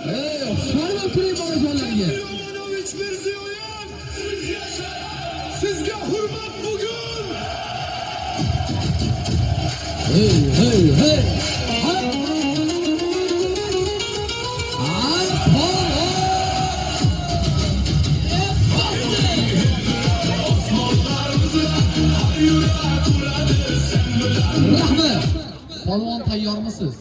Ey, hushyor turing bolajonlarga. Romanovich Mirziyoyev! Sizga hurmat bugun! Hey, hey, hey. Ha! Ay, polvon! E, bosdi! Rahmat. Polvon, tayyormisiz?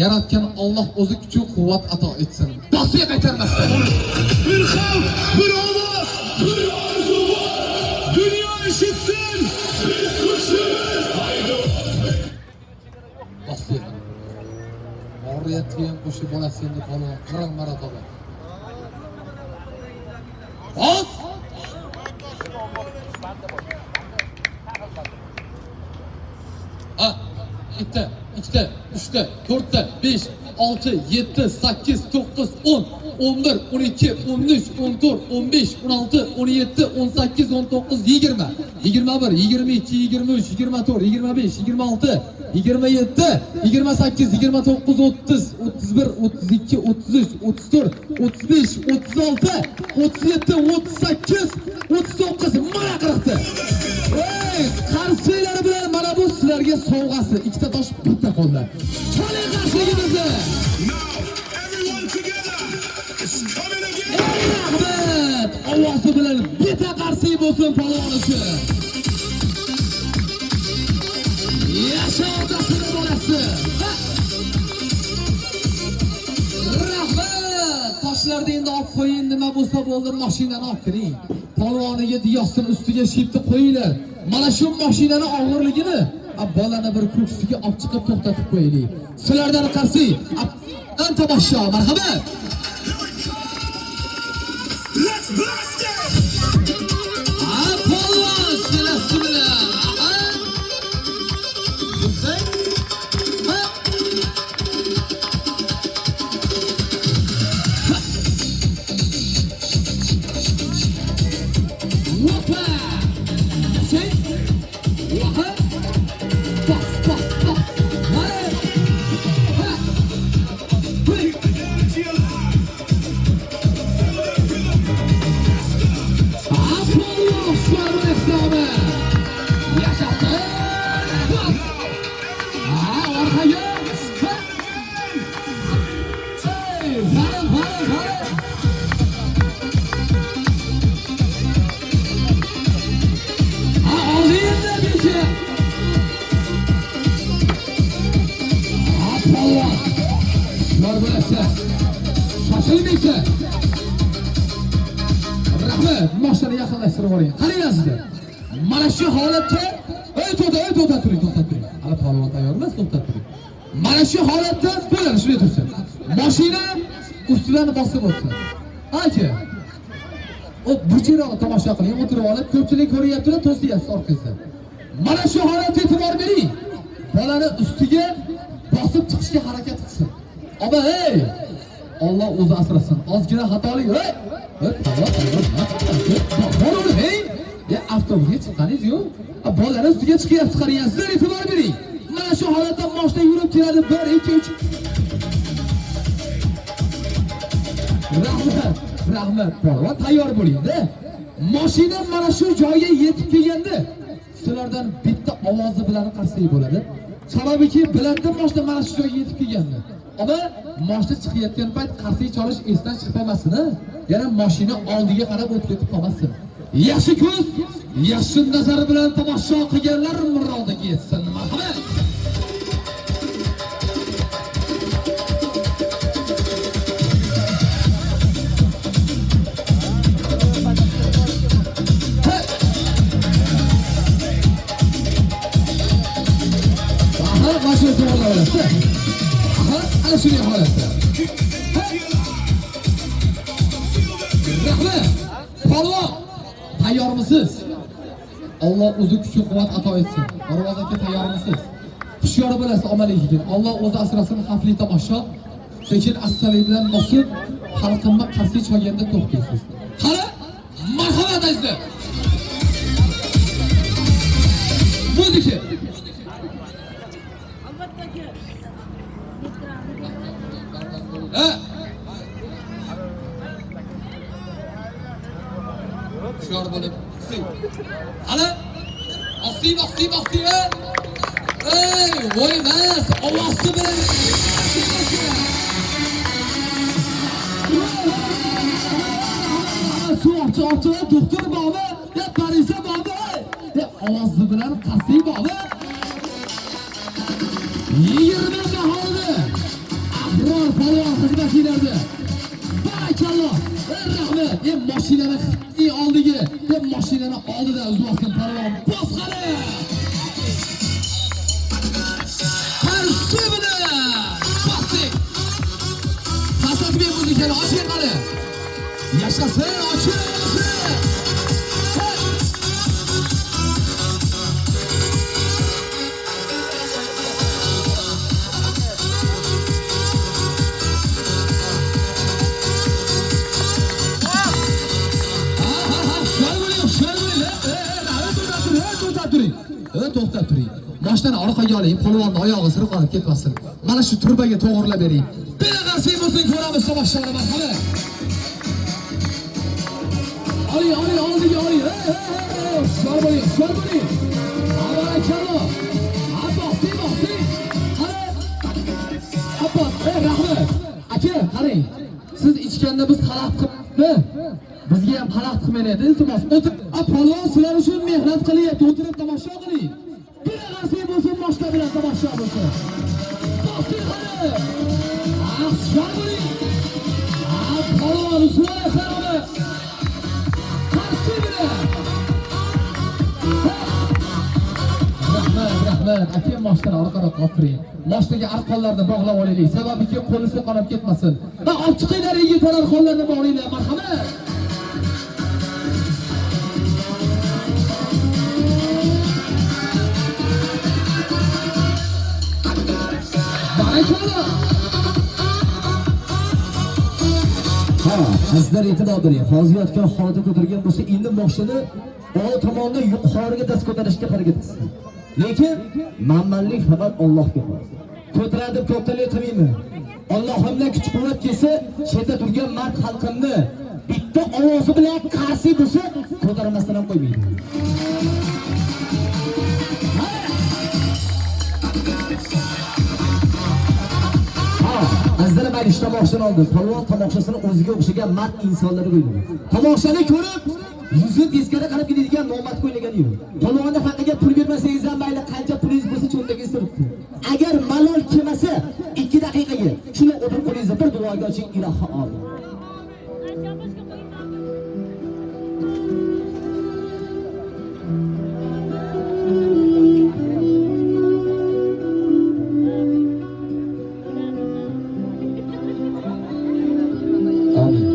Yaratgan Alloh o'zi kuch quvvat ato etsin. Bosib qaytarmasdan. Bir xalq, bir ovoz, bir orzu bor! Dunyo eshitsin! Biz kuchlimiz! Bosib. Oriyatga ham qo'shib bolasi endi polvon 40 marotaba. Bos! Ha, bitta, ikkita, uchta, to'rtta, 5, 6, 7, 8, 9, 10, 11, 12, 13, 14, 15, 16, 17, 18, 19, 20, 21, 22, 23, 24, 25, 26, 27, 28, 29, 30, 31, 32, 33, 34, 35, 36, 37, 38, 39, mana 40 ta. Ey, qarshilar bilan mana bu sizlarga sovg'asi. Ikkita tosh bitta qo'lda. Chaling qarshiligimizni. Now, everyone together! It's coming again! Ey, rahmat! Ovozi bilan bitta qarshi bo'lsin polvon uchun. Yasha otasini bolasi. Ha! Rahmat! Toshlarni endi olib qo'ying, nima bo'lsa bo'ldi, mashinani olib kiring. Polvoniga diyosini ustiga shipni qo'yinglar. Mana shu mashinani og'irligini bolani bir ko'ksiga olib chiqib to'xtatib qo'yaylik. Sizlardan qarshi tomosha, marhamat. Let's blast it! Ha, polvon silasi bilan. Ha. Ha. Hoppa! Şey. Aha. Bas, bas, bas. Mana. Ha. Hey. Energy alive! Ha, polvon Shular Yashasin. Bas. Ha, orqaga. Ha. Hey, qara, qara, qara. Ha, oldi endi beshi. Ha, polvon. Shular bo'lasa. Shoshilmaysan. Rahmat, mashinani yaqinlashtirib yuboring. Qaranglar sizlar. Mana shu holatda, ey to'xta, ey to'xtab turing, to'xtab turing. Hali polvon tayyor emas, to'xtab turing. Mana shu holatda bo'ladi, shunday tursin. Mashina ustidan bosib o'tsin. Aka. O burchakroqni tomosha qiling, o'tirib olib, ko'pchilik ko'ryapti-da, to'siyapsiz orqangizdan. Mana shu holatga e'tibor bering. Bolani ustiga bosib chiqishga harakat qilsin. Oba, ey! Alloh o'zi asrasin. Ozgina xatolik, ey! Ey, polvon tayyor emas. Bor o'g'lim, ey! Ya avtobusga chiqqaningiz yo'q. Bolalar ustiga chiqyapsiz, qarang, sizlar e'tibor bering. Mana shu holatda mashina yurib keladi. 1 2 3. Rahmat, rahmat. Polvon tayyor bo'ling-da. Mashina mana shu joyga yetib kelganda sizlardan bitta ovozi bilan qarsak bo'ladi. Sababiki biladi mashina mana shu joyga yetib kelganini. Ammo mashina chiqayotgan payt qarsak chalish esdan chiqib qolmasin, ha? Yana mashina oldiga qarab o'tib ketib qolmasin. Yaxshi ko'z, yaxshi nazar bilan tomosha qilganlar murodiga yetsin. Marhamat. Ha! Aha, mana shu to'g'ri holatda. Aha, ana shunday holatda. Ha! Rahmat. Polvon, tayyormisiz? Alloh o'zi kuch quvvat ato etsin. Parvoz aka, tayyormisiz? Hushyor bo'lasiz, omad yigit. Alloh o'zi asrasin, xavfli tomosha. Sekin astalik bilan bosib, xalqimni qarshi cholganda to'xtaysiz. Qani, marhamat azizlar. Muzika. Ha. Hushyor bo'lib. Hali osting, osting, osting. Ey, voy emas, ovozi bilan. Suv olib olib, doktor bormi? Ya Parisa bormi? Ya ovozi bilan qasing bormi? 20 maholda Ahror polvon xizmatchilarida. Barakalloh. Rahmat. E mashinani oldiga, e mashinani oldida uzvasin polvon. Bosqani. Qarshi bilan. Bosdik. Pasatbek muzikani oching qani. Yashasin, oching, oching. To'xtab turing. Mashinani orqaga oling, polvonni oyog'i sirqonib ketmasin. Mana shu turbaga to'g'rilab bering. Bela qarshi bo'lsin, ko'ramiz tomoshani, marhamat. Oling, oling, oldiga oling. Hushyor bo'ling, hushyor bo'ling. Barakalloh. Bosing, bosing. Qani? Abbos, rahmat. Aka, qarang. Siz ichganda biz xalaqit qilibmi? Bizga ham xalaqit qilmaydi, iltimos. O'tir. Polvon sizlar uchun mehnat qilyapti, o'tirib tomosha qiling. Bir qarshi bo'lsin, boshda bilan tomosha bo'lsin. Bosing qani. Hushyor bo'ling. Polvon Usmon Asarovni qarshi bilan. Rahmat, rahmat. Aka, moshinani orqaroq olib turing. Moshinaga arqonlarni bog'lab olaylik. Sababiki qo'li qonab ketmasin. Va olib chiqinglar, yigitlar, arqonlarni bog'langlar. Marhamat. Barakalloh. Ha, qizlar e'tibor bering. Hozir yotgan holatda ko'targan bo'lsa, endi moshinani old tomondan yuqoriga dast ko'tarishga harakat qilsin. Lekin manmanlik faqat Allohga xos. Ko'taradi deb ko'ptalik qilmayman. Allohimdan kuch-quvvat kelsa, chetda turgan mard xalqimni bitta ovozi bilan qarshi bo'lsa, ko'tarmasdan ham qo'ymaydi. Ha, azizlar, mayli, shu tomoshani oldi. Polvon tomoshasini o'ziga o'xshagan mard insonlarga qo'ydi. Tomoshani ko'rib, yuzi teskari qarab ketadigan nomard qo'ylagani yo'q. Polvonni haqiga pul bermasangiz ham mayli, qancha pulingiz bo'lsa cho'ntagingizda turibdi. Agar malol kelmasa, 2 daqiqaga shuni o'tirib qo'lingizni bir duoga oching, ilohi amin. Amin.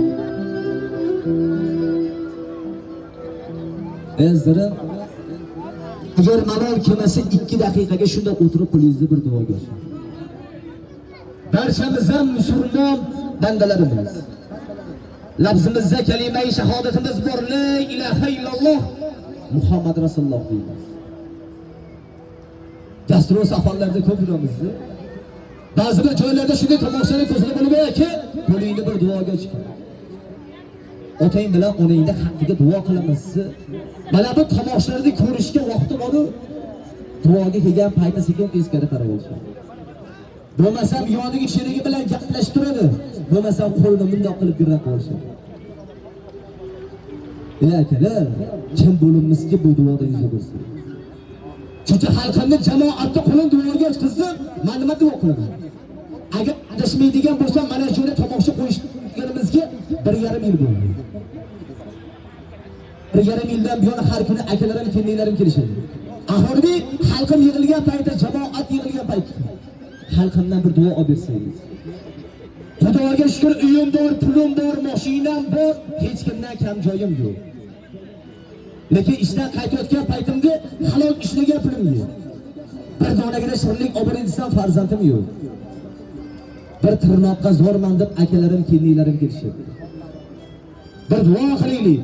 Ezdirim, agar malol kelmasa 2 daqiqaga shunda o'tirib qo'lingizni bir duoga oching. Barchamiz ham musulmon bandalarimiz. Lafzimizda kalimai shahodatimiz bor, la ilaha illalloh Muhammad Rasululloh deymiz. Dastur safarlarda ko'p yuramiz. Ba'zi bir joylarda shunday tomoshani ko'zini bo'lib aka, qo'lingni bir duoga oching. Otang bilan onangni haqqiga duo qilamiz. Mana bu tomoshalarni ko'rishga vaqti bor-u, duoga kelgan payti sekin teskari qarab olsin. Bo'lmasam yonidagi sherigi bilan gaplashib turadi, bo'lmasam qo'lini bundoq qilib yurib qolsin. Ey akalar, kim bo'limizki bu duoda yuzi bo'lsin. Chunki xalqimni jamoatni qo'lini duoga ochqizdim, men nima duo qilaman? Agar adashmaydigan bo'lsam, mana shu yerda tomosha qo'yishganimizga 1,5 yil bo'ldi. 1,5 yildan buyon har kuni akalarim, kelinlarim kelishadi. Aholiy xalqim yig'ilgan paytda, jamoat yig'ilgan paytda xalqimdan bir duo olib bersangiz. Xudoga shukr, uyim bor, pulim bor, mashinam bor, hech kimdan kam joyim yo'q. Lekin ishdan qaytayotgan paytimda halol ishlagan pulim yo'q. Bir donagina shirinlik olib beray desam farzandim yo'q. Bir tirnoqqa zo'rman deb akalarim, kelinlarim kelishadi. Bir duo qilaylik.